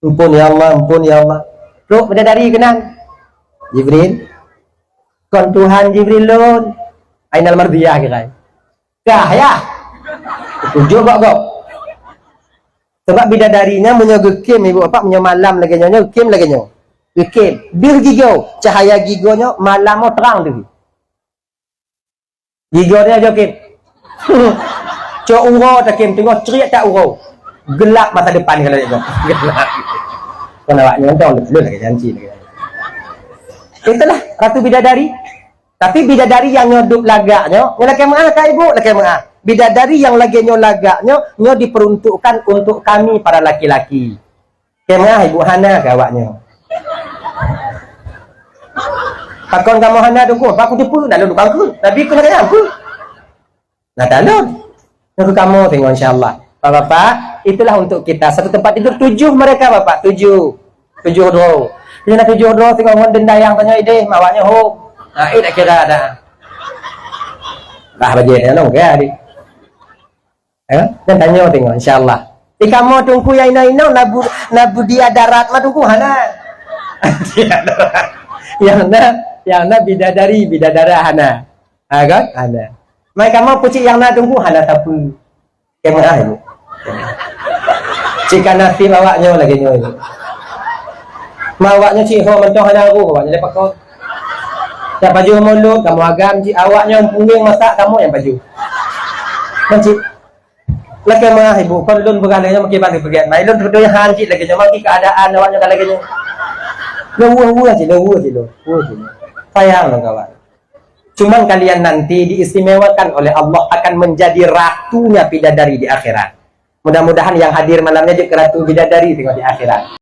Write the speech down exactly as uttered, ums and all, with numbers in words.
"Ampun ya Allah, ampun ya Allah." Trok bidadari keunan. "Jibril, kon Tuhan Jibril lôn." Ainal Mardiyah kira. "Kah ya?" Tujoh bak gob. Sebab bidadari nyan meunyoe geukem, ibu bapak, meunyoe malam lagèe nyoe, nyoe geukem lagèe nyoe. Geukem. Deuh gigoe, cahaya gigoe nyoe malam nyoe terang deuh. Gigoe nyoe jokem. Cok uroe takem, teungoh ceriak tak uroe. Gelap masa depan kalau itu. Gelap. Kon awak nyoe dong, lôn lagèe janji lagèe. Itulah Ratu Bidadari. Tapi bidadari nyang nyoe duek lagak nyoe, nyoe lakèe meu'ah ka ibu, lakèe meu'ah. Bidadari nyang lagèe nyoe lagak nyoe, nyoe diperuntukkan untuk kami para laki-laki. Lakèe meu'ah ibu, hana keu awak nyoe. Pakon kamoe hana Teungku? Bah kuteupeue, na lôn tukang kheun. Nabi kheun lagèe nyan, peue? Na talon. Nyoe keu kamoe singoh, insya Allah. Bapak-bapak, itulah untuk kita. Satu tempat tidur tujuh mereka, Bapak. Tujuh. Tujuh droe. Nyoe na tujoh droe singoh ngon deun dayang tanyoe idéh, awak nyoe hom. Ha, eh, tak kira dah. Bah bajèe nyoe, oke, adik. Eh, dan tanyoe singoh, insya Allah. Di kamoe Teungku nyang inoe-inoe, na bu-, na bidadari darat mah Teungku, hana. Nyang na, nyang na bidadari, bidadara hana. Ha, kan? Hana. Mai kamoe peucit nyang na Teungku, hana sapeue. Lakèe meu'ah, ibu. Cit ka nasib awak nyoe lagèe nyoe, ibu. Ma awak nyoe cit ho mantong hana roh, awak nyoe lé pakon. Nyang pajoh mulod, kamoe agam cit, awak nyoe punggeng masak, kamoe nyang pajoh. Kan cit. Lakèe meu'ah, ibu, kon lôn peugah lagèe nyoe, makin bangga peugah. Mai lôn tutoe han cit lagèe nyoe, makin keadaan awak nyoe ka lagèe nyoe. Lôn weueh-weueh cit, lôn weueh cit, lôn weueh cit. Sayang lôn kawan. Cuman kalian nanti diistimewakan oleh Allah, akan menjadi ratunya bidadari di akhirat. Mudah-mudahan yang hadir malam nyoe jeuet keu ratu bidadari singoh di akhirat.